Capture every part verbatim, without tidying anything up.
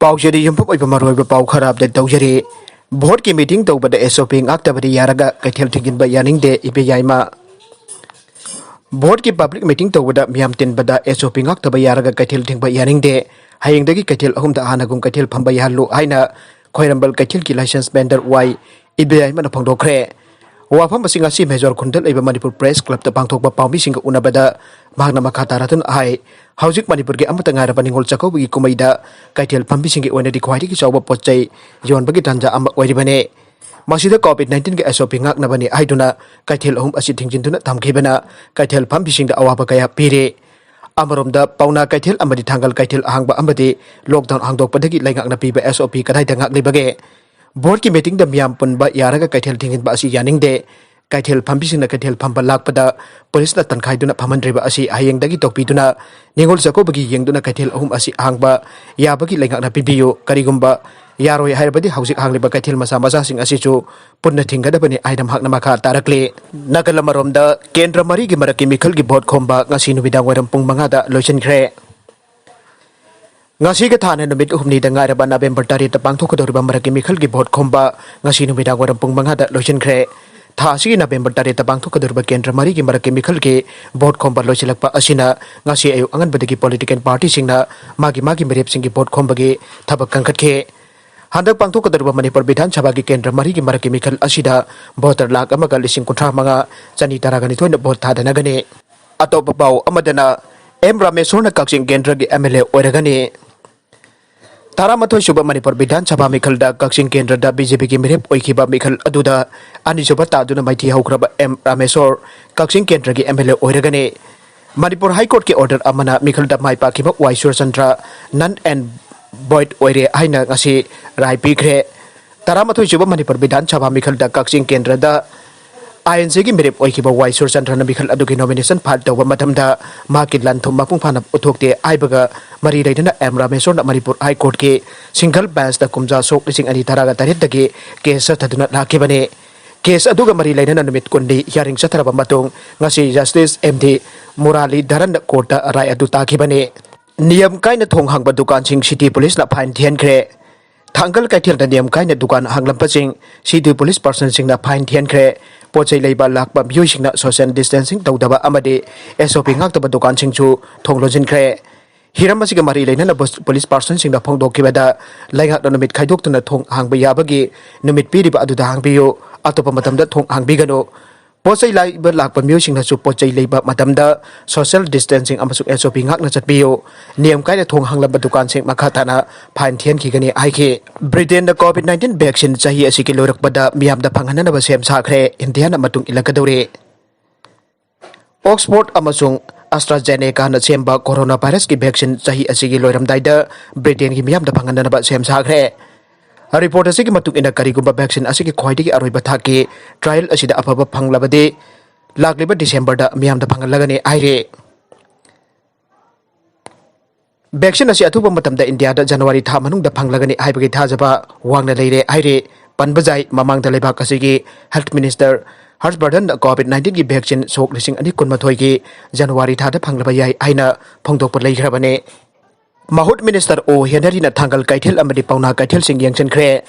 ꯄꯥꯎꯖꯦꯗꯤ ꯌꯨꯝꯐꯝ ꯑꯣꯏꯕ ꯃꯔꯨꯑꯣꯏꯕ ꯄꯥꯎ ꯈꯔ ꯑꯞꯗꯦꯠ ꯇꯧꯖꯔꯤ꯫ ꯚꯣꯠꯀꯤ ꯃꯤꯇꯤꯡ ꯇꯧꯕꯗ ꯑꯦꯁ ꯑꯣ ꯄꯤ ꯉꯥꯛꯇꯕꯗꯤ ꯌꯥꯔꯒ ꯀꯩꯊꯦꯜ ꯊꯤꯡꯖꯤꯟꯕ ꯌꯥꯅꯤꯡꯗꯦ, ꯏꯕꯦꯌꯥꯏꯃ꯫ ꯚꯣꯠꯀꯤ ꯄꯕ꯭ꯂꯤꯛ ꯃꯤꯇꯤꯡ ꯇꯧꯕꯗ ꯃꯤꯌꯥꯝ ꯇꯤꯟꯕꯗ ꯑꯦꯁ ꯑꯣ ꯄꯤ ꯉꯥꯛꯇꯕ ꯌꯥꯔꯒ ꯀꯩꯊꯦꯜ ꯊꯤꯡꯕ ꯌꯥꯅꯤꯡꯗꯦ꯫ ꯍꯌꯦꯡꯗꯒꯤ ꯀꯩꯊꯦꯜ ꯑꯍꯨꯝꯗ ꯍꯥꯟꯅꯒꯨꯝ ꯀꯩꯊꯦꯜ ꯐꯝꯕ ꯌꯥꯍꯜꯂꯨ ꯍꯥꯏꯅ ꯈ꯭ꯋꯥꯏꯔꯝꯕꯟ ꯀꯩꯊꯦꯜꯒꯤ ꯂꯥꯏꯁꯦꯟꯁ ꯚꯦꯟꯗꯔ ꯋꯥꯏ ꯏꯕꯦꯌꯥꯏꯃꯅ ꯐꯣꯡꯗꯣꯛꯈ꯭ꯔꯦ꯫ ꯋꯥꯐꯝ ꯑꯁꯤ ꯉꯁꯤ ꯃꯦꯖꯣꯔ ꯈꯨꯟꯗ ꯂꯩꯕ ꯃꯅꯤꯄꯨꯔ ꯄ꯭ꯔꯦꯁ ꯀ꯭ꯂꯕꯇ ꯄꯥꯡꯊꯣꯛꯄ ꯄꯥꯎꯃꯤꯁꯤꯡꯒ ꯎꯅꯕꯗ ꯃꯍꯥꯛꯅ ꯃꯈꯥ ꯇꯥꯔꯗꯨꯅ ꯍꯥꯏ, ꯍꯧꯖꯤꯛ ꯃꯅꯤꯄꯨꯔꯒꯤ ꯑꯃꯠꯇ ꯉꯥꯏꯔꯕ ꯅꯤꯉꯣꯜ ꯆꯥꯛꯀꯧꯕꯒꯤ ꯀꯨꯝꯍꯩꯗ ꯀꯩꯊꯦꯜ ꯐꯝꯕꯤꯁꯤꯡꯒꯤ ꯑꯣꯏꯅꯗꯤ ꯈ꯭ꯋꯥꯏꯗꯒꯤ ꯆꯥꯎꯕ ꯄꯣꯠ ꯆꯩ ꯌꯣꯟꯕꯒꯤ ꯇꯥꯟꯖꯥ ꯑꯃ ꯑꯣꯏꯔꯤꯕꯅꯤ꯫ ꯃꯁꯤꯗ ꯀꯣꯚꯤꯗ ꯅꯥꯏꯟꯇꯤꯟꯒꯤ ꯑꯦꯁ ꯑꯣ ꯄꯤ ꯉꯥꯛꯅꯕꯅꯤ ꯍꯥꯏꯗꯨꯅ ꯀꯩꯊꯦꯜ ꯑꯍꯨꯝ ꯑꯁꯤ ꯊꯤꯡꯖꯤꯟꯗꯨꯅ ꯊꯝꯈꯤꯕꯅ ꯀꯩꯊꯦꯜ ꯐꯝꯕꯤꯁꯤꯡꯗ ꯑꯋꯥꯕ ꯀꯌꯥ ꯄꯤꯔꯤ꯫ ꯑꯃꯔꯣꯝꯗ ꯄꯥꯎꯅꯥ ꯀꯩꯊꯦꯜ ꯑꯃꯗꯤ ꯊꯥꯡꯒꯜ ꯀꯩꯊꯦꯜ ꯑꯍꯥꯡꯕ ꯑꯃꯗꯤ ꯂꯣꯛꯗꯥꯎꯟ ꯍꯥꯡꯗꯣꯛꯄꯗꯒꯤ ꯂꯩꯉꯥꯛꯅ ꯄꯤꯕ ꯑꯦꯁ ꯑꯣ ꯄꯤ ꯀꯗꯥꯏꯗ ꯉꯥꯛꯂꯤꯕꯒꯦ? ꯚꯣꯠꯀꯤ ꯃꯤꯇꯤꯡꯗ ꯃꯤꯌꯥꯝ ꯄꯨꯟꯕ ꯌꯥꯔꯒ ꯀꯩꯊꯦꯜ ꯊꯤꯡꯖꯤꯟꯕ ꯑꯁꯤ ꯌꯥꯅꯤꯡꯗꯦ꯫ ꯀꯩꯊꯦꯜ ꯐꯝꯕꯤꯁꯤꯡꯅ ꯀꯩꯊꯦꯜ ꯐꯝꯕ ꯂꯥꯛꯄꯗ ꯄꯨꯂꯤꯁꯅ ꯇꯟꯈꯥꯏꯗꯨꯅ ꯐꯝꯍꯟꯗ꯭ꯔꯤꯕ ꯑꯁꯤ ꯍꯌꯦꯡꯗꯒꯤ ꯇꯣꯛꯄꯤꯗꯨꯅ ꯅꯤꯉꯣꯜ ꯆꯥꯛꯀꯧꯕꯒꯤ ꯌꯦꯡꯗꯨꯅ ꯀꯩꯊꯦꯜ ꯑꯍꯨꯝ ꯑꯁꯤ ꯍꯥꯡꯕ ꯌꯥꯕꯒꯤ ꯂꯩꯉꯥꯛꯅ ꯄꯤꯕꯤꯌꯨ꯫ ꯀꯔꯤꯒꯨꯝꯕ ꯌꯥꯔꯣꯏ ꯍꯥꯏꯔꯕꯗꯤ ꯍꯧꯖꯤꯛ ꯍꯥꯡꯂꯤꯕ ꯀꯩꯊꯦꯜ ꯃꯆꯥ ꯃꯆꯥꯁꯤꯡ ꯑꯁꯤꯁꯨ ꯄꯨꯟꯅ ꯊꯤꯡꯒꯗꯕꯅꯤ ꯍꯥꯏꯅ ꯃꯍꯥꯛꯅ ꯃꯈꯥ ꯇꯥꯔꯛꯂꯤ꯫ ꯅꯥꯀꯜ ꯑꯃꯔꯣꯝꯗ ꯀꯦꯟꯗ꯭ꯔ ꯃꯔꯤꯒꯤ ꯃꯔꯛꯀꯤ ꯃꯤꯈꯜꯒꯤ ꯚꯣꯠ ꯈꯣꯝꯕ ꯉꯁꯤ ꯅꯨꯃꯤꯗꯥꯡ ꯋꯥꯏꯔꯝ ꯄꯨꯡ ꯃꯉꯥꯗ ꯂꯣꯏꯁꯤꯟꯈ꯭ꯔꯦ꯫ ꯉꯁꯤꯒ ꯊꯥꯅ ꯅꯨꯃꯤꯠ ꯍꯨꯝꯅꯤꯗ ꯉꯥꯏꯔꯕ ꯅꯕꯦꯝꯕꯔ ꯇꯔꯦꯠꯇ ꯄꯥꯡꯊꯣꯛꯀꯗꯧꯔꯤꯕ ꯃꯔꯛꯀꯤ ꯃꯤꯈꯜꯒꯤ ꯚꯣꯠ ꯈꯣꯝꯕ ꯉꯁꯤ ꯅꯨꯃꯤꯗꯥꯡ ꯋꯥꯏꯔꯝ ꯄꯨꯡ ꯃꯉꯥꯗ ꯂꯣꯏꯁꯤꯟꯈ꯭ꯔꯦ꯫ ꯊꯥ ꯑꯁꯤꯒꯤ ꯅꯕꯦꯝꯕꯔ ꯇꯔꯦꯠꯇ ꯄꯥꯡꯊꯣꯛꯀꯗꯧꯔꯤꯕ ꯀꯦꯟꯗ꯭ꯔ ꯃꯔꯤꯒꯤ ꯃꯔꯛꯀꯤ ꯃꯤꯈꯜꯒꯤ ꯚꯣꯠ ꯈꯣꯝꯕ ꯂꯣꯏꯁꯤꯜꯂꯛꯄ ꯑꯁꯤꯅ ꯉꯁꯤ ꯑꯌꯨꯛ ꯑꯉꯟꯕꯗꯒꯤ ꯄꯣꯂꯤꯇꯤꯀꯦꯜ ꯄꯥꯔꯇꯤꯁꯤꯡꯅ ꯃꯥꯒꯤ ꯃꯥꯒꯤ ꯃꯤꯔꯦꯞꯁꯤꯡꯒꯤ ꯚꯣꯠ ꯈꯣꯝꯕꯒꯤ ꯊꯕꯛ ꯀꯟꯈꯠꯈꯤ꯫ ꯍꯟꯗꯛ ꯄꯥꯡꯊꯣꯛꯀꯗꯧꯔꯤꯕ ꯃꯅꯤꯄꯨꯔ ꯕꯤꯙꯥꯟ ꯁꯚꯥꯒꯤ ꯀꯦꯟꯗ꯭ꯔ ꯃꯔꯤꯒꯤ ꯃꯔꯛꯀꯤ ꯃꯤꯈꯜ ꯑꯁꯤꯗ ꯚꯣꯇꯔ ꯂꯥꯈ ꯑꯃꯒ ꯂꯤꯁꯤꯡ ꯀꯨꯟꯊ꯭ꯔꯥ ꯃꯉꯥ ꯆꯅꯤ ꯇꯔꯥꯒ ꯅꯤꯊꯣꯏꯅ ꯚꯣꯠ ꯊꯥꯗꯅꯒꯅꯤ꯫ ꯑꯇꯣꯞꯄ ꯄꯥꯎ ꯑꯃꯗꯅ ꯑꯦꯝ ꯔꯥꯃꯦꯁꯣꯔꯅ ꯀꯛꯆꯤꯡ ꯀꯦꯟꯗ꯭ꯔꯒꯤ ꯑꯦꯝ ꯑꯦꯜ ꯑꯦ ꯑꯣꯏꯔꯒꯅꯤ꯫ ꯇꯔꯥꯃꯥꯊꯣꯏ ꯁꯨꯕ ꯃꯅꯤꯄꯨꯔ ꯕꯤꯙꯥꯟ ꯁꯚꯥ ꯃꯤꯈꯜꯗ ꯀꯛꯆꯤꯡ ꯀꯦꯟꯗ꯭ꯔꯗ ꯕꯤ ꯖꯦ ꯄꯤꯒꯤ ꯃꯤꯔꯦꯞ ꯑꯣꯏꯈꯤꯕ ꯃꯤꯈꯜ ꯑꯗꯨꯗ ꯑꯅꯤꯁꯨꯕ ꯇꯥꯗꯨꯅ ꯃꯥꯏꯊꯤ ꯍꯧꯈ꯭ꯔꯕ ꯑꯦꯝ ꯔꯥꯃꯦꯁꯣꯔ ꯀꯛꯆꯤꯡ ꯀꯦꯟꯗ꯭ꯔꯒꯤ ꯑꯦꯝ ꯑꯦꯜ ꯑꯦ ꯑꯣꯏꯔꯒꯅꯤ꯫ ꯃꯅꯤꯄꯨꯔ ꯍꯥꯏ ꯀꯣꯔꯠꯀꯤ ꯑꯣꯔꯗꯔ ꯑꯃꯅ ꯃꯤꯈꯜꯗ ꯃꯥꯏ ꯄꯥꯛꯈꯤꯕ ꯋꯥꯏ ꯁꯨꯔꯆꯟꯗ꯭ꯔ ꯅꯟ ꯑꯦꯟ ꯚꯣꯏꯗ ꯑꯣꯏꯔꯦ ꯍꯥꯏꯅ ꯉꯁꯤ ꯔꯥꯏ ꯄꯤꯈ꯭ꯔꯦ꯫ ꯇꯔꯥꯃꯥꯊꯣꯏ ꯁꯨꯕ ꯃꯅꯤꯄꯨꯔ ꯕꯤꯙꯥꯟ ꯁꯚꯥ ꯃꯤꯈꯜꯗ ꯀꯛꯆꯤꯡ ꯀꯦꯟꯗ꯭ꯔꯗ ꯑꯥꯏ ꯑꯦꯟ ꯁꯤꯒꯤ ꯃꯤꯔꯦꯞ ꯑꯣꯏꯈꯤꯕ ꯋꯥꯏ ꯁꯨꯔꯆꯟꯗ꯭ꯔꯅ ꯃꯤꯈꯜ ꯑꯗꯨꯒꯤ ꯅꯣꯃꯤꯅꯦꯁꯟ ꯐꯥꯏꯜ ꯇꯧꯕ ꯃꯇꯝꯗ ꯃꯍꯥꯛꯀꯤ ꯂꯟ ꯊꯨꯝ ꯃꯄꯨꯡ ꯐꯥꯅ ꯎꯠꯊꯣꯛꯇꯦ ꯍꯥꯏꯕꯒ ꯃꯔꯤ ꯂꯩꯅꯅ ꯑꯦꯝ ꯔꯥꯃꯦꯁꯣꯔꯅ ꯃꯅꯤꯄꯨꯔ ꯍꯥꯏ ꯀꯣꯔꯠꯀꯤ ꯁꯤꯡꯒꯜ ꯕꯦꯟꯁꯇ ꯀꯨꯝꯖꯥ ꯁꯣꯛ ꯂꯤꯁꯤꯡ ꯑꯅꯤ ꯇꯔꯥꯒ ꯇꯔꯦꯠꯇꯒꯤ ꯀꯦꯁ ꯆꯠꯊꯗꯨꯅ ꯂꯥꯛꯈꯤꯕꯅꯤ꯫ ꯀꯦꯁ ꯑꯗꯨꯒ ꯃꯔꯤ ꯂꯩꯅꯅ ꯅꯨꯃꯤꯠ ꯀꯨꯟꯅꯤ ꯍꯤꯌꯥꯔꯤꯡ ꯆꯠꯊꯔꯕ ꯃꯇꯨꯡ ꯉꯁꯤ ꯖꯁꯇꯤꯁ ꯑꯦꯝ ꯗꯤ ꯃꯨꯔꯥꯂꯤꯙꯔꯟꯅ ꯀꯣꯔꯠꯇ ꯔꯥꯏ ꯑꯗꯨ ꯇꯥꯈꯤꯕꯅꯤ꯫ ꯅꯤꯌꯝ ꯀꯥꯏꯅ ꯊꯣꯡ ꯍꯥꯡꯕ ꯗꯨꯀꯥꯟꯁꯤꯡ city police ꯅ fine ꯊꯤꯍꯟꯈ꯭ꯔꯦ꯫ ꯊꯥꯡꯒꯜ ꯀꯩꯊꯦꯜꯗ ꯅꯤꯌꯝ ꯀꯥꯏꯅ ꯗꯨꯀꯥꯟ ꯍꯥꯡꯂꯝꯕꯁꯤꯡ city police personnel ꯁꯤꯡꯅ fine ꯊꯤꯍꯟꯈ꯭ꯔꯦ꯫ ꯄꯣꯠ ꯆꯩ ꯂꯩꯕ ꯂꯥꯛꯄ ꯃꯤꯑꯣꯏꯁꯤꯡꯅ social distancing ꯇꯧꯗꯕ ꯑꯃꯗꯤ S O P ꯉꯥꯛꯇꯕ ꯗꯨꯀꯥꯟꯁꯤꯡꯁꯨ ꯊꯣꯡ ꯂꯣꯟꯁꯤꯟꯈ꯭ꯔꯦ꯫ ꯍꯤꯔꯝ ꯑꯁꯤꯒ ꯃꯔꯤ ꯂꯩꯅꯅ ꯕꯨꯁ-, police personnel ꯁꯤꯡꯅ ꯐꯣꯡꯗꯣꯛꯈꯤꯕꯗ, ꯂꯩꯉꯥꯛꯅ ꯅꯨꯃꯤꯠ ꯈꯥꯏꯗꯣꯛꯇꯨꯅ ꯊꯣꯡ ꯍꯥꯡꯕ ꯌꯥꯕꯒꯤ ꯅꯨꯃꯤꯠ ꯄꯤꯔꯤꯕ ꯑꯗꯨꯗ ꯍꯥꯡꯕꯤꯌꯨ, ꯑꯇꯣꯞꯄ ꯃꯇꯝꯗ ꯊꯣꯡ ꯍꯥꯡꯕꯤꯒꯅꯨ꯫ ꯄꯣꯠ ꯆꯩ ꯂꯩꯕ ꯂꯥꯛꯄ ꯃꯤꯑꯣꯏꯁꯤꯡꯅꯁꯨ ꯄꯣꯠ ꯆꯩ ꯂꯩꯕ ꯃꯇꯝꯗ social distancing ꯑꯃꯁꯨꯡ S O P ꯉꯥꯛꯅ ꯆꯠꯄꯤꯌꯨ꯫ ꯅꯤꯌꯝ ꯀꯥꯏꯅ ꯊꯣꯡ ꯍꯥꯡꯂꯝꯕ ꯗꯨꯀꯥꯟꯁꯤꯡ ꯃꯈꯥ ꯇꯥꯅ fine ꯊꯤꯍꯟꯈꯤꯒꯅꯤ ꯍꯥꯏꯈꯤ꯫ ꯕ꯭ꯔꯤꯇꯦꯟꯗ COVID nineteen vaccine ꯆꯍꯤ ꯑꯁꯤꯒꯤ ꯂꯣꯏꯔꯛꯄꯗ ꯃꯤꯌꯥꯝꯗ ꯐꯪꯍꯟꯅꯅꯕ ꯁꯦꯝ ꯁꯥꯈ꯭ꯔꯦ꯫ ꯏꯟꯗꯤꯌꯥꯅ ꯃꯇꯨꯡ ꯏꯜꯂꯛꯀꯗꯧꯔꯤ꯫ Oxford ꯑꯃꯁꯨꯡ AstraZeneca ꯅ ꯁꯦꯝꯕ corona virus ꯀꯤ vaccine ꯆꯍꯤ ꯑꯁꯤꯒꯤ ꯂꯣꯏꯔꯝꯗꯥꯏꯗ ꯕ꯭ꯔꯤꯇꯦꯟꯒꯤ ꯃꯤꯌꯥꯝꯗ ꯐꯪꯍꯟꯅꯅꯕ ꯁꯦꯝ ꯁꯥꯈ꯭ꯔꯦ꯫ Report ꯑꯁꯤꯒꯤ ꯃꯇꯨꯡ ꯏꯟꯅ, ꯀꯔꯤꯒꯨꯝꯕ vaccine ꯑꯁꯤꯒꯤ ꯈ꯭ꯋꯥꯏꯗꯒꯤ ꯑꯔꯣꯏꯕ ꯊꯥꯛꯀꯤ trial ꯑꯁꯤꯗ ꯑꯐꯕ ꯐꯪꯂꯕꯗꯤ, ꯂꯥꯛꯂꯤꯕ December ꯗ ꯃꯤꯌꯥꯝꯗ ꯐꯪꯍꯜꯂꯒꯅꯤ ꯍꯥꯏꯔꯤ꯫ Vaccine ꯑꯁꯤ ꯑꯊꯨꯕ ꯃꯇꯝꯗ ꯏꯟꯗꯤꯌꯥꯗ January ꯊꯥ ꯃꯅꯨꯡꯗ ꯐꯪꯂꯒꯅꯤ ꯍꯥꯏꯕꯒꯤ ꯊꯥꯖꯕ ꯋꯥꯡꯅ ꯂꯩꯔꯦ ꯍꯥꯏꯔꯤ꯫ ꯄꯟꯕ ꯌꯥꯏ, ꯃꯃꯥꯡꯗ ꯂꯩꯕꯥꯛ ꯑꯁꯤꯒꯤ Health Minister ꯍꯔꯁ ꯕꯔꯙꯟꯅ COVID nineteen ꯒꯤ vaccine ꯁꯣꯛ ꯂꯤꯁꯤꯡ ꯑꯅꯤ ꯀꯨꯟꯃꯥꯊꯣꯏꯒꯤ January ꯊꯥꯗ ꯐꯪꯂꯕ ꯌꯥꯏ ꯍꯥꯏꯅ ꯐꯣꯡꯗꯣꯛꯄ ꯂꯩꯈ꯭ꯔꯕꯅꯤ꯫ ꯃꯍꯨꯠ Minister ꯑꯣ ꯍꯦꯅꯔꯤꯅ ꯊꯥꯡꯒꯜ ꯀꯩꯊꯦꯜ ꯑꯃꯗꯤ ꯄꯥꯎꯅꯥ ꯀꯩꯊꯦꯜꯁꯤꯡ ꯌꯦꯡꯁꯤꯟꯈ꯭ꯔꯦ꯫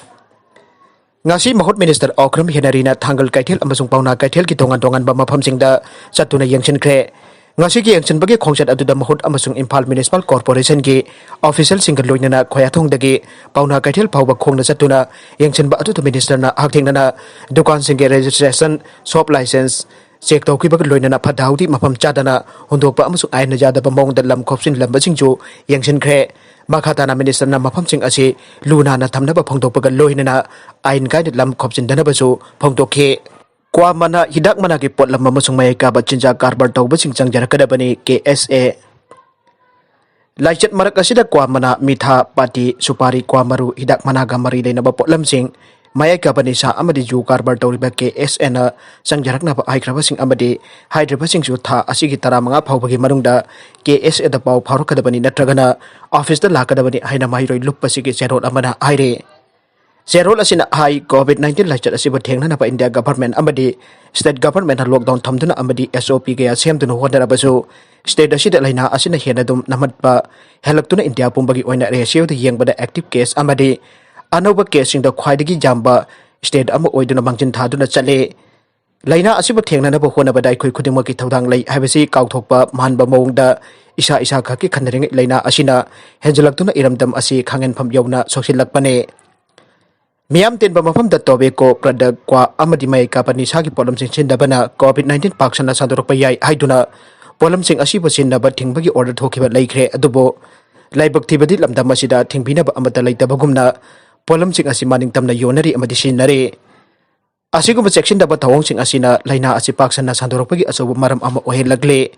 ꯉꯁꯤ ꯃꯍꯨꯠ Minister ꯑꯣꯀ꯭ꯔꯝ ꯍꯦꯅꯔꯤꯅ ꯊꯥꯡꯒꯜ ꯀꯩꯊꯦꯜ ꯑꯃꯁꯨꯡ ꯄꯥꯎꯅꯥ ꯀꯩꯊꯦꯜꯒꯤ ꯇꯣꯉꯥꯟ ꯇꯣꯉꯥꯟꯕ ꯃꯐꯝꯁꯤꯡꯗ ꯆꯠꯇꯨꯅ ꯌꯦꯡꯁꯤꯟꯈ꯭ꯔꯦ꯫ ꯉꯁꯤꯒꯤ ꯌꯦꯡꯁꯤꯟꯕꯒꯤ ꯈꯣꯡꯆꯠ ꯑꯗꯨꯗ ꯃꯍꯨꯠ ꯑꯃꯁꯨꯡ ꯏꯝꯐꯥꯜ Municipal Corporation ꯒꯤ official ꯁꯤꯡꯒ ꯂꯣꯏꯅꯅ ꯈꯣꯌꯥꯊꯣꯡꯗꯒꯤ ꯄꯥꯎꯅꯥ ꯀꯩꯊꯦꯜ ꯐꯥꯎꯕ ꯈꯣꯡꯅ ꯆꯠꯇꯨꯅ ꯌꯦꯡꯁꯤꯟꯕ ꯑꯗꯨꯗ Minister ꯅ ꯍꯛꯊꯦꯡꯅꯅ ꯗꯨꯀꯥꯟꯁꯤꯡꯒꯤ registration, shop licence check ꯇꯧꯈꯤꯕꯒ ꯂꯣꯏꯅꯅ ꯐꯠꯇ ꯍꯥꯎꯗꯤ ꯃꯐꯝ ꯆꯥꯗꯅ ꯍꯨꯟꯗꯣꯛꯄ ꯑꯃꯁꯨꯡ ꯑꯥꯏꯟꯅ ꯌꯥꯗꯕ ꯃꯑꯣꯡꯗ ꯂꯝ ꯈꯣꯞꯆꯤꯟꯂꯝꯕꯁꯤꯡꯁꯨ ꯌꯦꯡꯁꯤꯟꯈ꯭ꯔꯦ꯫ ꯃꯈꯥ ꯇꯥꯅ Minister ꯅ ꯃꯐꯝꯁꯤꯡ ꯑꯁꯤ ꯂꯨ ꯅꯥꯟꯅ ꯊꯝꯅꯕ ꯐꯣꯡꯗꯣꯛꯄꯒ ꯂꯣꯏꯅꯅ ꯑꯥꯏꯟ ꯀꯥꯏꯅ ꯂꯝ ꯈꯣꯞꯆꯤꯟꯗꯅꯕꯁꯨ ꯐꯣꯡꯗꯣꯛꯈꯤ꯫ ꯀ꯭ꯋꯥ ꯃꯅꯥ, ꯍꯤꯗꯥꯛ ꯃꯅꯥꯒꯤ ꯄꯣꯠꯂꯝ ꯑꯃꯁꯨꯡ ꯃꯌꯥꯏ ꯀꯥꯕ ꯆꯤꯟꯖꯥꯛ ꯀꯔꯕꯥꯔ ꯇꯧꯕꯁꯤꯡ ꯆꯪꯖꯔꯛꯀꯗꯕꯅꯤ, K S A꯫ ꯂꯥꯏꯆꯠ ꯃꯔꯛ ꯑꯁꯤꯗ ꯀ꯭ꯋꯥ ꯃꯅꯥ, ꯃꯤꯊꯥ, ꯄꯥꯇꯤ, ꯁꯨꯄꯥꯔꯤ, ꯀ꯭ꯋꯥ ꯃꯔꯨ, ꯍꯤꯗꯥꯛ ꯃꯅꯥꯒ ꯃꯔꯤ ꯂꯩꯅꯕ ꯄꯣꯠꯂꯝꯁꯤꯡ, ꯃꯌꯥꯏ ꯀꯥꯕ ꯅꯤꯁꯥ ꯑꯃꯗꯤ ꯖꯨ ꯀꯔꯕꯥꯔ ꯇꯧꯔꯤꯕ K S A ꯅ ꯆꯪꯖꯔꯛꯅꯕ ꯍꯥꯏꯈ꯭ꯔꯕꯁꯤꯡ ꯑꯃꯗꯤ ꯍꯥꯏꯗ꯭ꯔꯤꯕꯁꯤꯡꯁꯨ ꯊꯥ ꯑꯁꯤꯒꯤ ꯇꯔꯥꯃꯉꯥ ꯐꯥꯎꯕꯒꯤ ꯃꯅꯨꯡꯗ K S A ꯗ ꯄꯥꯎ ꯐꯥꯎꯔꯛꯀꯗꯕꯅꯤ ꯅꯠꯇ꯭ꯔꯒꯅ office ꯇ ꯂꯥꯛꯀꯗꯕꯅꯤ ꯍꯥꯏꯅ ꯃꯍꯩꯔꯣꯏ ꯂꯨꯞ ꯑꯁꯤꯒꯤ ꯆꯦꯔꯣꯜ ꯑꯃꯅ ꯍꯥꯏꯔꯤ꯫ ꯆꯦꯔꯣꯜ ꯑꯁꯤꯅ ꯍꯥꯏ, COVID nineteen ꯂꯥꯏꯆꯠ ꯑꯁꯤꯕꯨ ꯊꯦꯡꯅꯅꯕ India government ꯑꯃꯗꯤ state government ꯅ lockdown ꯊꯝꯗꯨꯅ ꯑꯃꯗꯤ S O P ꯀꯌꯥ ꯁꯦꯝꯗꯨꯅ ꯍꯣꯠꯅꯔꯕꯁꯨ, State ꯑꯁꯤꯗ ꯂꯥꯏꯅꯥ ꯑꯁꯤꯅ ꯍꯦꯟꯅ ꯑꯗꯨꯝ ꯅꯝꯍꯠꯄ ꯍꯦꯜꯂꯛꯇꯨꯅ ꯏꯟꯗꯤꯌꯥ ꯄꯨꯝꯕꯒꯤ ꯑꯣꯏꯅ ꯔꯦꯁꯤꯌꯣꯗ ꯌꯦꯡꯕꯗ active case ꯑꯃꯗꯤ ꯑꯅꯧꯕ caseꯁꯤꯡꯗ ꯈ꯭ꯋꯥꯏꯗꯒꯤ ꯌꯥꯝꯕ state ꯑꯃ ꯑꯣꯏꯗꯨꯅ ꯃꯥꯡꯖꯤꯟ ꯊꯥꯗꯨꯅ ꯆꯠꯂꯤ꯫ ꯂꯥꯏꯅꯥ ꯑꯁꯤꯕꯨ ꯊꯦꯡꯅꯅꯕ ꯍꯣꯠꯅꯕꯗ ꯑꯩꯈꯣꯏ ꯈꯨꯗꯤꯡꯃꯛꯀꯤ ꯊꯧꯗꯥꯡ ꯂꯩ ꯍꯥꯏꯕꯁꯤ ꯀꯥꯎꯊꯣꯛꯄ ꯃꯥꯟꯕ ꯃꯑꯣꯡꯗ ꯏꯁꯥ ꯏꯁꯥ ꯈꯛꯀꯤ ꯈꯟꯅꯔꯤꯉꯩ ꯂꯥꯏꯅꯥ ꯑꯁꯤꯅ ꯍꯦꯟꯖꯤꯜꯂꯛꯇꯨꯅ ꯏꯔꯝꯗꯝ ꯑꯁꯤ ꯈꯥꯡꯍꯟꯐꯝ ꯌꯧꯅ ꯁꯣꯛꯆꯤꯜꯂꯛꯄꯅꯤ꯫ ꯃꯤꯌꯥꯝ ꯇꯤꯟꯕ ꯃꯐꯝꯗ tobacco, ꯀ꯭ꯔꯗꯛ, ꯀ꯭ꯋꯥ ꯑꯃꯗꯤ ꯃꯌꯥꯏ ꯀꯥꯕ ꯅꯤꯁꯥꯒꯤ ꯄꯣꯠꯂꯝꯁꯤꯡ ꯁꯤꯖꯤꯟꯅꯕꯅ COVID nineteen ꯄꯥꯛ ꯁꯟꯅ ꯁꯟꯗꯣꯔꯛꯄ ꯌꯥꯏ ꯍꯥꯏꯗꯨꯅ ꯄꯣꯠꯂꯝꯁꯤꯡ ꯑꯁꯤꯕꯨ ꯁꯤꯖꯤꯟꯅꯕ ꯊꯤꯡꯕꯒꯤ order ꯊꯣꯛꯈꯤꯕ ꯂꯩꯈ꯭ꯔꯦ꯫ ꯑꯗꯨꯕꯨ ꯂꯥꯏꯕꯛ ꯊꯤꯕꯗꯤ ꯂꯝꯗꯝ ꯑꯁꯤꯗ ꯊꯤꯡꯕꯤꯅꯕ ꯑꯃꯠꯇ ꯂꯩꯇꯕꯒꯨꯝꯅ ꯄꯣꯠꯂꯝꯁꯤꯡ ꯑꯁꯤ ꯃꯅꯤꯡ ꯇꯝꯅ ꯌꯣꯟꯅꯔꯤ ꯑꯃꯗꯤ ꯁꯤꯖꯤꯟꯅꯔꯤ꯫ ꯑꯁꯤꯒꯨꯝꯕ ꯆꯦꯛꯁꯤꯟꯗꯕ ꯊꯧꯑꯣꯡꯁꯤꯡ ꯑꯁꯤꯅ ꯂꯥꯏꯅꯥ ꯑꯁꯤ ꯄꯥꯛ ꯁꯟꯅ ꯁꯟꯗꯣꯔꯛꯄꯒꯤ ꯑꯆꯧꯕ ꯃꯔꯝ ꯑꯃ ꯑꯣꯏꯍꯜꯂꯛꯂꯦ꯫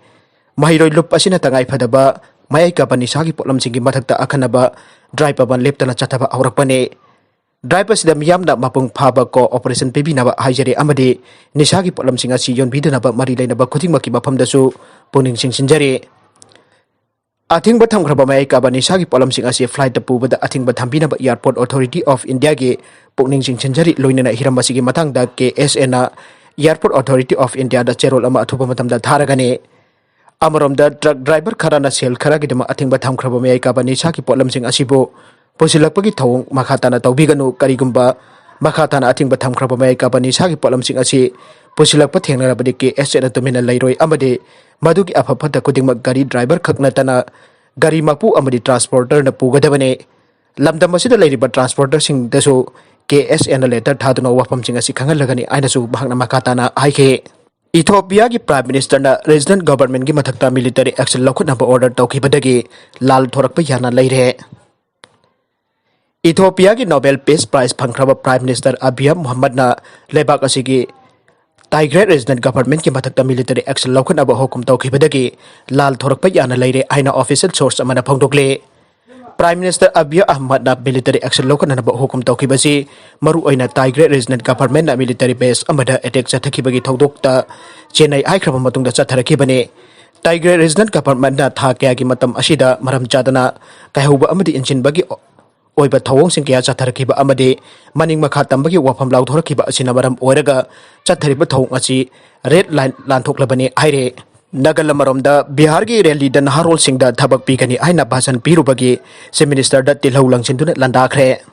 ꯃꯍꯩꯔꯣꯏ ꯂꯨꯞ ꯑꯁꯤꯅ ꯇꯉꯥꯏ ꯐꯗꯕ ꯃꯌꯥꯏ ꯀꯥꯕ ꯅꯤꯁꯥꯒꯤ ꯄꯣꯠꯂꯝꯁꯤꯡꯒꯤ ꯃꯊꯛꯇ ꯑꯈꯟꯅꯕ dry ꯄꯥꯕꯟ ꯂꯦꯞꯇꯅ ꯆꯠꯊꯕ ꯍꯧꯔꯛꯄꯅꯤ꯫ Drive ꯑꯁꯤꯗ ꯃꯤꯌꯥꯝꯅ ꯃꯄꯨꯡ ꯐꯥꯕ cooperation ꯄꯤꯕꯤꯅꯕ ꯍꯥꯏꯖꯔꯤ ꯑꯃꯗꯤ ꯅꯤꯁꯥꯒꯤ ꯄꯣꯠꯂꯝꯁꯤꯡ ꯑꯁꯤ ꯌꯣꯟꯕꯤꯗꯅꯕ ꯃꯔꯤ ꯂꯩꯅꯕ ꯈꯨꯗꯤꯡꯃꯛꯀꯤ ꯃꯐꯝꯗꯁꯨ ꯄꯨꯛꯅꯤꯡ ꯆꯤꯡꯁꯤꯟꯖꯔꯤ꯫ ꯑꯊꯤꯡꯕ ꯊꯝꯈ꯭ꯔꯕ ꯃꯌꯥꯏ ꯀꯥꯕ ꯅꯤꯁꯥꯒꯤ ꯄꯣꯠꯂꯝꯁꯤꯡ ꯑꯁꯤ flightꯇ ꯄꯨꯕꯗ ꯑꯊꯤꯡꯕ ꯊꯝꯕꯤꯅꯕ Airport Authority of Indiaꯒꯤ ꯄꯨꯛꯅꯤꯡ ꯆꯤꯡꯁꯤꯟꯖꯔꯤ꯫ ꯂꯣꯏꯅꯅ ꯍꯤꯔꯝ ꯑꯁꯤꯒꯤ ꯃꯇꯥꯡꯗ KSAꯅ Airport Authority of Indiaꯗ ꯆꯦꯔꯣꯜ ꯑꯃ ꯑꯊꯨꯕ ꯃꯇꯝꯗ ꯊꯥꯔꯒꯅꯤ꯫ ꯑꯃꯔꯣꯝꯗ, truck driver ꯈꯔꯅ ꯁꯦꯜ ꯈꯔꯒꯤꯗꯃꯛ ꯑꯊꯤꯡꯕ ꯊꯝꯈ꯭ꯔꯕ ꯃꯌꯥꯏ ꯀꯥꯕ ꯅꯤꯁꯥꯒꯤ ꯄꯣꯠꯂꯝꯁꯤꯡ ꯑꯁꯤꯕꯨ ꯄꯨꯁꯤꯜꯂꯛꯄꯒꯤ ꯊꯧꯑꯣꯡ ꯃꯈꯥ ꯇꯥꯅ ꯇꯧꯕꯤꯒꯅꯨ꯫ ꯀꯔꯤꯒꯨꯝꯕ ꯃꯈꯥ ꯇꯥꯅ ꯑꯊꯤꯡꯕ ꯊꯝꯈ꯭ꯔꯕ ꯃꯌꯥꯏ ꯀꯥꯕ ꯅꯤꯁꯥꯒꯤ ꯄꯣꯠꯂꯝꯁꯤꯡ ꯑꯁꯤ ꯄꯨꯁꯤꯜꯂꯛꯄ ꯊꯦꯡꯅꯔꯕꯗꯤ, KSAꯅ ꯇꯨꯃꯤꯟꯅ ꯂꯩꯔꯣꯏ ꯑꯃꯗꯤ ꯃꯗꯨꯒꯤ ꯑꯐ ꯐꯠꯇ ꯈꯨꯗꯤꯡꯃꯛ ꯒꯥꯔꯤ driver ꯈꯛ ꯅꯠꯇꯅ ꯒꯥꯔꯤ ꯃꯄꯨ ꯑꯃꯗꯤ transporterꯅ ꯄꯨꯒꯗꯕꯅꯤ꯫ ꯂꯝꯗꯝ ꯑꯁꯤꯗ ꯂꯩꯔꯤꯕ transporterꯁꯤꯡꯗꯁꯨ KSAꯅ letter ꯊꯥꯗꯨꯅ ꯋꯥꯐꯝꯁꯤꯡ ꯑꯁꯤ ꯈꯪꯍꯜꯂꯒꯅꯤ ꯍꯥꯏꯅꯁꯨ ꯃꯍꯥꯛꯅ ꯃꯈꯥ ꯇꯥꯅ ꯍꯥꯏꯈꯤ꯫ Ethiopiaꯒꯤ Prime Ministerꯅ regional governmentꯀꯤ ꯃꯊꯛꯇ military action ꯂꯧꯈꯠꯅꯕ order ꯇꯧꯈꯤꯕꯗꯒꯤ ꯂꯥꯜ ꯊꯣꯔꯛꯄ ꯌꯥꯅ ꯂꯩꯔꯦ꯫ Ethiopiaꯒꯤ Nobel Peace Prize ꯐꯪꯈ꯭ꯔꯕ Prime Minister Abiy Ahmedꯅ ꯂꯩꯕꯥꯛ ꯑꯁꯤꯒꯤ Tigray regional governmentꯀꯤ ꯃꯊꯛꯇ military action ꯂꯧꯈꯠꯅꯕ ꯍꯨꯀꯨꯝ ꯇꯧꯈꯤꯕꯗꯒꯤ ꯂꯥꯜ ꯊꯣꯔꯛꯄ ꯌꯥꯅ ꯂꯩꯔꯦ ꯍꯥꯏꯅ official source ꯑꯃꯅ ꯐꯣꯡꯗꯣꯛꯂꯦ꯫ Prime Minister Abiy Ahmedꯅ military action ꯂꯧꯈꯠꯅꯅꯕ ꯍꯨꯀꯨꯝ ꯇꯧꯈꯤꯕꯁꯤ ꯃꯔꯨꯑꯣꯏꯅ Tigray regional governmentꯅ military base ꯑꯃꯗ attack ꯆꯠꯊꯈꯤꯕꯒꯤ ꯊꯧꯗꯣꯛꯇ ꯆꯦꯟꯅꯩ ꯍꯥꯏꯈ꯭ꯔꯕ ꯃꯇꯨꯡꯗ ꯆꯠꯊꯔꯛꯈꯤꯕꯅꯤ꯫ Tigray regional governmentꯅ ꯊꯥ ꯀꯌꯥꯒꯤ ꯃꯇꯝ ꯑꯁꯤꯗ ꯃꯔꯝ ꯆꯥꯗꯅ ꯀꯥꯏꯍꯧꯕ ꯑꯃꯗꯤ ꯏꯟꯁꯤꯟꯕꯒꯤ ꯑꯣꯏꯕ ꯊꯧꯑꯣꯡꯁꯤꯡ ꯀꯌꯥ ꯆꯠꯊꯔꯛꯈꯤꯕ ꯑꯃꯗꯤ ꯃꯅꯤꯡ ꯃꯈꯥ ꯇꯝꯕꯒꯤ ꯋꯥꯐꯝ ꯂꯥꯎꯊꯣꯔꯛꯈꯤꯕ ꯑꯁꯤꯅ ꯃꯔꯝ ꯑꯣꯏꯔꯒ ꯆꯠꯊꯔꯤꯕ ꯊꯧꯑꯣꯡ ꯑꯁꯤ red line ꯂꯥꯟꯊꯣꯛꯂꯕꯅꯤ ꯍꯥꯏꯔꯦ꯫ ꯅꯥꯒꯜ ꯑꯃꯔꯣꯝꯗ, ꯕꯤꯍꯥꯔꯒꯤ ꯔꯦꯂꯤꯗ ꯅꯍꯥꯔꯣꯜꯁꯤꯡꯗ ꯊꯕꯛ ꯄꯤꯒꯅꯤ ꯍꯥꯏꯅ ꯚꯥꯁꯟ ꯄꯤꯔꯨꯕꯒꯤ ꯆꯤꯐ ꯃꯤꯅꯤꯁꯇꯔꯗ ꯇꯤꯜꯍꯧ ꯂꯪꯁꯤꯟꯗꯨꯅ ꯂꯥꯟꯗꯥꯈ꯭ꯔꯦ꯫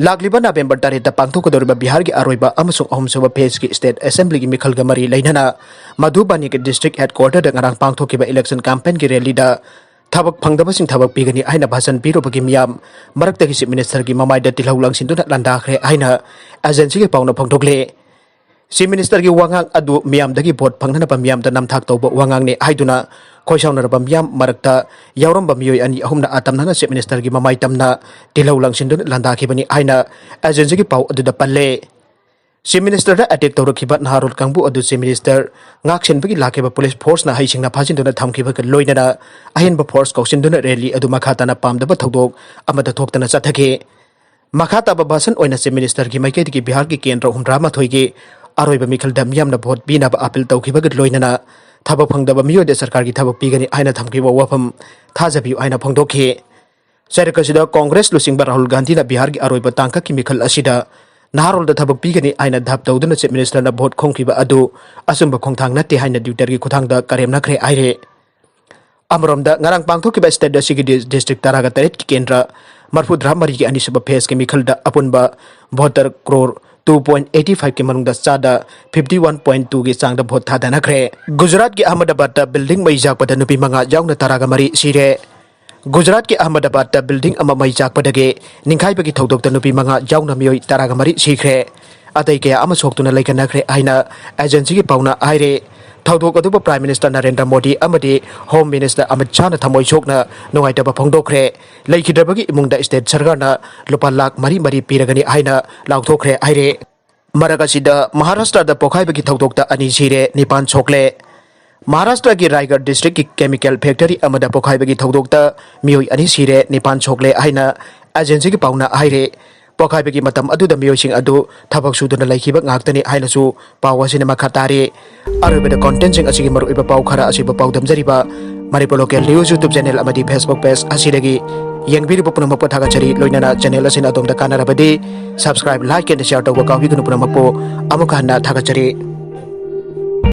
ꯂꯥꯛꯂꯤꯕ ꯅꯕꯦꯝꯕꯔ ꯇꯔꯦꯠꯇ ꯄꯥꯡꯊꯣꯛꯀꯗꯧꯔꯤꯕ ꯕꯤꯍꯥꯔꯒꯤ ꯑꯔꯣꯏꯕ ꯑꯃꯁꯨꯡ ꯑꯍꯨꯝꯁꯨꯕ ꯐꯦꯖꯀꯤ ꯁ꯭ꯇꯦꯠ ꯑꯦꯁꯦꯝꯕ꯭ꯂꯤꯒꯤ ꯃꯤꯈꯜꯒ ꯃꯔꯤ ꯂꯩꯅꯅ ꯃꯙꯨꯕꯅꯤꯒꯤ ꯗꯤꯁꯇ꯭ꯔꯤꯛ ꯍꯦꯗꯀ꯭ꯋꯥꯔꯇꯔꯗ ꯉꯔꯥꯡ ꯄꯥꯡꯊꯣꯛꯈꯤꯕ ꯏꯂꯦꯛꯁꯟ ꯀꯦꯝꯄꯦꯟꯒꯤ ꯔꯦꯂꯤꯗ ꯊꯕꯛ ꯐꯪꯗꯕꯁꯤꯡ ꯊꯕꯛ ꯄꯤꯒꯅꯤ ꯍꯥꯏꯅ ꯚꯥꯁꯟ ꯄꯤꯔꯨꯕꯒꯤ ꯃꯤꯌꯥꯝ ꯃꯔꯛꯇꯒꯤ ꯆꯤꯐ ꯃꯤꯅꯤꯁꯇꯔꯒꯤ ꯃꯃꯥꯏꯗ ꯇꯤꯜꯍꯧ ꯂꯪꯁꯤꯟꯗꯨꯅ ꯂꯥꯟꯗꯥꯈ꯭ꯔꯦ ꯍꯥꯏꯅ ꯑꯦꯖꯦꯟꯁꯤꯒꯤ ꯄꯥꯎꯅ ꯐꯣꯡꯗꯣꯛꯂꯤ꯫ ꯆꯤꯐ ꯃꯤꯅꯤꯁꯇꯔꯒꯤ ꯋꯥꯉꯥꯡ ꯑꯗꯨ ꯃꯤꯌꯥꯝꯗꯒꯤ ꯚꯣꯠ ꯐꯪꯅꯅꯕ ꯃꯤꯌꯥꯝꯗ ꯅꯝꯊꯥꯛ ꯇꯧꯕ ꯋꯥꯉꯥꯡꯅꯤ ꯍꯥꯏꯗꯨꯅ ꯈꯣꯏꯁꯥꯎꯅꯔꯕ ꯃꯤꯌꯥꯝ ꯃꯔꯛꯇ ꯌꯥꯎꯔꯝꯕ ꯃꯤꯑꯣꯏ ꯑꯅꯤ ꯑꯍꯨꯝꯅ ꯑꯇꯝꯅꯅ ꯆꯤꯐ ꯃꯤꯅꯤꯁꯇꯔꯒꯤ ꯃꯃꯥꯏ ꯇꯝꯅ ꯇꯤꯜꯍꯧ ꯂꯪꯁꯤꯟꯗꯨꯅ ꯂꯥꯟꯗꯥꯈꯤꯕꯅꯤ ꯍꯥꯏꯅ ꯑꯦꯖꯦꯟꯁꯤꯒꯤ ꯄꯥꯎ ꯑꯗꯨꯗ ꯄꯜꯂꯦ꯫ ꯆꯤꯐ ꯃꯤꯅꯤꯁꯇꯔꯗ ꯑꯦꯇꯦꯛ ꯇꯧꯔꯛꯈꯤꯕ ꯅꯍꯥꯔꯣꯜ ꯀꯥꯡꯕꯨ ꯑꯗꯨ ꯆꯤꯐ ꯃꯤꯅꯤꯁꯇꯔ ꯉꯥꯛ ꯁꯦꯟꯕꯒꯤ ꯂꯥꯛꯈꯤꯕ ꯄꯨꯂꯤꯁ ꯐꯣꯔꯁꯅ ꯍꯩꯁꯤꯡꯅ ꯐꯥꯖꯤꯟꯗꯨꯅ ꯊꯝꯈꯤꯕꯒ ꯂꯣꯏꯅꯅ ꯑꯍꯦꯟꯕ ꯐꯣꯔꯁ ꯀꯧꯁꯤꯟꯗꯨꯅ ꯔꯦꯂꯤ ꯑꯗꯨ ꯃꯈꯥ ꯇꯥꯅ ꯄꯥꯝꯗꯕ ꯊꯧꯗꯣꯛ ꯑꯃꯠꯇ ꯊꯣꯛꯇꯅ ꯆꯠꯊꯈꯤ꯫ ꯃꯈꯥ ꯇꯥꯕ ꯚꯥꯁꯟ ꯑꯣꯏꯅ ꯆꯤꯐ ꯃꯤꯅꯤꯁꯇꯔꯒꯤ ꯃꯥꯏꯀꯩꯗꯒꯤ ꯕꯤꯍꯥꯔꯒꯤ ꯀꯦꯟꯗ꯭ꯔ ꯍꯨꯝꯗ꯭ꯔꯥ ꯃꯥꯊꯣꯏꯒꯤ ꯑꯔꯣꯏꯕ ꯃꯤꯈꯜꯗ ꯃꯤꯌꯥꯝꯅ ꯚꯣꯠ ꯄꯤꯅꯕ ꯑꯥꯄꯤꯜ ꯇꯧꯈꯤꯕꯒ ꯂꯣꯏꯅꯅ ꯊꯕꯛ ꯐꯪꯗꯕ ꯃꯤꯑꯣꯏꯗ ꯁꯔꯀꯥꯔꯒꯤ ꯊꯕꯛ ꯄꯤꯒꯅꯤ ꯍꯥꯏꯅ ꯊꯝꯈꯤꯕ ꯋꯥꯐꯝ ꯊꯥꯖꯕꯤꯌꯨ ꯍꯥꯏꯅ ꯐꯣꯡꯗꯣꯛꯈꯤ꯫ ꯆꯩꯔꯛ ꯑꯁꯤꯗ ꯀꯣꯡꯒ꯭ꯔꯦꯁ ꯂꯨꯆꯤꯡꯕ ꯔꯥꯍꯨꯜ ꯒꯥꯟꯙꯤꯅ ꯕꯤꯍꯥꯔꯒꯤ ꯑꯔꯣꯏꯕ ꯇꯥꯡꯀꯛꯀꯤ ꯃꯤꯈꯜ ꯑꯁꯤꯗ ꯅꯍꯥꯔꯣꯜꯗ ꯊꯕꯛ ꯄꯤꯒꯅꯤ ꯍꯥꯏꯅ ꯙꯥꯞ ꯇꯧꯗꯨꯅ ꯆꯤꯐ ꯃꯤꯅꯤꯁꯇꯔꯅ ꯚꯣꯠ ꯈꯣꯝꯈꯤꯕ ꯑꯗꯨ ꯑꯆꯨꯝꯕ ꯈꯣꯡꯊꯥꯡ ꯅꯠꯇꯦ ꯍꯥꯏꯅ ꯇ꯭ꯋꯤꯇꯔꯒꯤ ꯈꯨꯠꯊꯥꯡꯗ ꯀꯔꯦꯝꯅꯈ꯭ꯔꯦ ꯍꯥꯏꯔꯦ꯫ ꯑꯃꯔꯣꯝꯗ, ꯉꯔꯥꯡ ꯄꯥꯡꯊꯣꯛꯈꯤꯕ ꯁ꯭ꯇꯦꯠ ꯑꯁꯤꯒꯤ ꯗꯤ-, ꯗꯤꯁꯇ꯭ꯔꯤꯛ ꯇꯔꯥꯒ ꯇꯔꯦꯠꯀꯤ ꯀꯦꯟꯗ꯭ꯔ ꯃꯔꯐꯨꯇꯔꯥ ꯃꯔꯤꯒꯤ ꯑꯅꯤꯁꯨꯕ ꯐꯦꯖꯀꯤ ꯃꯤꯈꯜꯗ ꯑꯄꯨꯟꯕ voter crore two point eighty ꯐꯥꯏꯚꯀꯤ ꯃꯅꯨꯡꯗ ꯆꯥꯗ ꯐꯤꯐꯇꯤ ꯋꯥꯟ ꯄꯣꯏꯟ ꯇꯨꯒꯤ ꯆꯥꯡꯗ ꯚꯣꯠ ꯊꯥꯗꯅꯈ꯭ꯔꯦ꯫ ꯒꯨꯖꯔꯥꯠꯀꯤ ꯑꯍꯃꯗꯥꯕꯥꯗꯇ ꯕꯤꯜꯗꯤꯡ ꯃꯩ ꯆꯥꯛꯄꯗ ꯅꯨꯄꯤ ꯃꯉꯥ ꯌꯥꯎꯅ ꯇꯔꯥꯒ ꯃꯔꯤ ꯁꯤꯔꯦ꯫ ꯒꯨꯖꯔꯥꯠꯀꯤ ꯑꯍꯃꯗꯥꯕꯥꯗꯇ ꯕꯤꯜꯗꯤꯡ ꯑꯃ ꯃꯩ ꯆꯥꯛꯄꯗꯒꯤ ꯅꯤꯡꯈꯥꯏꯕꯒꯤ ꯊꯧꯗꯣꯛꯇ ꯅꯨꯄꯤ ꯃꯉꯥ ꯌꯥꯎꯅ ꯃꯤꯑꯣꯏ ꯇꯔꯥꯒ ꯃꯔꯤ ꯁꯤꯈ꯭ꯔꯦ꯫ ꯑꯇꯩ ꯀꯌꯥ ꯑꯃ ꯁꯣꯛꯇꯨꯅ ꯂꯩꯈꯠꯅꯈ꯭ꯔꯦ ꯍꯥꯏꯅ ꯑꯦꯖꯦꯟꯁꯤꯒꯤ ꯄꯥꯎꯅ ꯍꯥꯏꯔꯦ꯫ ꯊꯧꯗꯣꯛ ꯑꯗꯨꯕꯨ ꯄ꯭ꯔꯥꯏꯝ ꯃꯤꯅꯤꯁꯇꯔ ꯅꯔꯦꯟꯗ꯭ꯔ ꯃꯣꯗꯤ ꯑꯃꯗꯤ ꯍꯣꯝ ꯃꯤꯅꯤꯁꯇꯔ ꯑꯃꯤꯠ ꯁꯥꯍꯅ ꯊꯃꯣꯏ ꯁꯣꯛꯅ ꯅꯨꯡꯉꯥꯏꯇꯕ ꯐꯣꯡꯗꯣꯛꯈ꯭ꯔꯦ꯫ ꯂꯩꯈꯤꯗ꯭ꯔꯕꯒꯤ ꯏꯃꯨꯡꯗ ꯁ꯭ꯇꯦꯠ ꯁꯔꯀꯥꯔꯅ ꯂꯨꯄꯥ ꯂꯥꯈ ꯃꯔꯤ ꯃꯔꯤ ꯄꯤꯔꯒꯅꯤ ꯍꯥꯏꯅ ꯂꯥꯎꯊꯣꯛꯈ꯭ꯔꯦ ꯍꯥꯏꯔꯦ꯫ ꯃꯔꯛ ꯑꯁꯤꯗ, ꯃꯍꯥꯔꯥꯁꯇ꯭ꯔꯗ ꯄꯣꯈꯥꯏꯕꯒꯤ ꯊꯧꯗꯣꯛꯇ ꯑꯅꯤ ꯁꯤꯔꯦ, ꯅꯤꯄꯥꯟ ꯁꯣꯛꯂꯦ꯫ ꯃꯍꯥꯔꯥꯁꯇ꯭ꯔꯒꯤ ꯔꯥꯏꯒꯔ ꯗꯤꯁꯇ꯭ꯔꯤꯛꯀꯤ ꯀꯦꯃꯤꯀꯦꯜ ꯐꯦꯛꯇꯔꯤ ꯑꯃꯗ ꯄꯣꯈꯥꯏꯕꯒꯤ ꯊꯧꯗꯣꯛꯇ ꯃꯤꯑꯣꯏ ꯑꯅꯤ ꯁꯤꯔꯦ, ꯅꯤꯄꯥꯟ ꯁꯣꯛꯂꯦ ꯍꯥꯏꯅ ꯑꯦꯖꯦꯟꯁꯤꯒꯤ ꯄꯥꯎꯅ ꯍꯥꯏꯔꯦ꯫ ꯄꯣꯈꯥꯏꯕꯒꯤ ꯃꯇꯝ ꯑꯗꯨꯗ ꯃꯤꯑꯣꯏꯁꯤꯡ ꯑꯗꯨ ꯊꯕꯛ ꯁꯨꯗꯨꯅ ꯂꯩꯈꯤꯕ ꯉꯥꯛꯇꯅꯤ ꯍꯥꯏꯅꯁꯨ ꯄꯥꯎ ꯑꯁꯤꯅ ꯃꯈꯥ ꯇꯥꯔꯤ꯫ ꯑꯔꯣꯏꯕꯗ, ꯀꯣꯟꯇꯦꯟꯁꯤꯡ ꯑꯁꯤꯒꯤ ꯃꯔꯨꯑꯣꯏꯕ ꯄꯥꯎ ꯈꯔ ꯑꯁꯤꯕꯨ ꯄꯥꯎꯗꯝꯖꯔꯤꯕ Manipur local news YouTube channel ꯑꯃꯗꯤ Facebook ꯄꯦꯖ ꯑꯁꯤꯗꯒꯤ ꯌꯦꯡꯕꯤꯔꯤꯕ ꯄꯨꯝꯅꯃꯛꯄꯨ ꯊꯥꯒꯠꯆꯔꯤ꯫ ꯂꯣꯏꯅꯅ ꯆꯦꯅꯦꯜ ꯑꯁꯤꯅ ꯑꯗꯣꯝꯗ ꯀꯥꯟꯅꯔꯕꯗꯤ subscribe, like and share ꯇꯧꯕ ꯀꯥꯎꯕꯤꯒꯅꯨ꯫ ꯄꯨꯝꯅꯃꯛꯄꯨ ꯑꯃꯨꯛ ꯍꯟꯅ ꯊꯥꯒꯠꯆꯔꯤ꯫